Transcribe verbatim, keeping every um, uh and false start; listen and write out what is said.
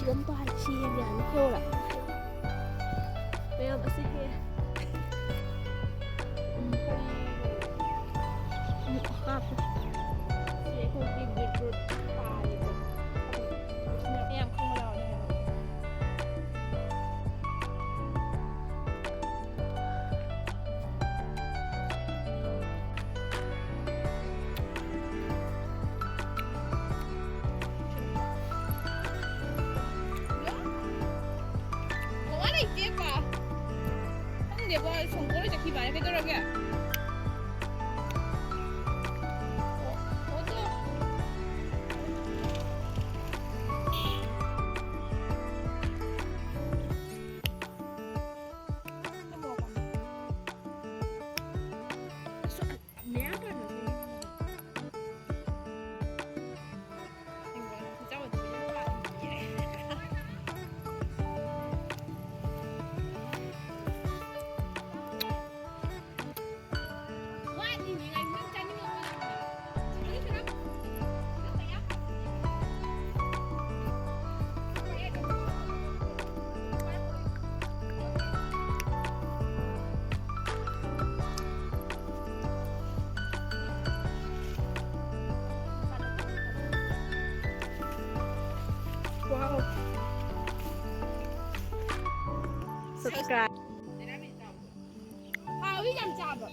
ꯑꯗꯨꯝ ꯄꯥꯜꯂꯦ꯫ ꯁꯤ ꯍꯦꯛ ꯌꯥꯅꯤ꯫ ꯍꯦꯛꯎꯔꯥ? ꯃꯌꯥꯝ ꯑꯁꯤ ꯍꯦꯛ꯫ ꯎꯝ, ꯀꯔꯤ? ꯎꯝ, ꯀꯥꯞꯄꯦ꯫ ꯁꯤ ꯑꯩꯈꯣꯏꯒꯤ beetroot ꯄꯥꯜꯂꯤꯕ꯫ ꯃꯌꯥꯝ ꯈꯪꯕ ꯂꯥꯎꯅꯦ ꯍꯥꯏꯕ꯫ ꯃꯋꯥ ꯂꯩꯇꯦꯕ꯫ ꯈꯪꯗꯦꯕ, ꯁꯣꯡꯗꯣꯔ ꯆꯠꯈꯤꯕ ꯍꯥꯏ ꯀꯩꯗꯧꯔꯒꯦ? ꯑꯣ, ꯑꯣ, ꯇꯣ꯫ Wow. Subscribe. ꯍꯥꯎꯋꯤ ꯌꯥꯝ ꯆꯥꯕ꯫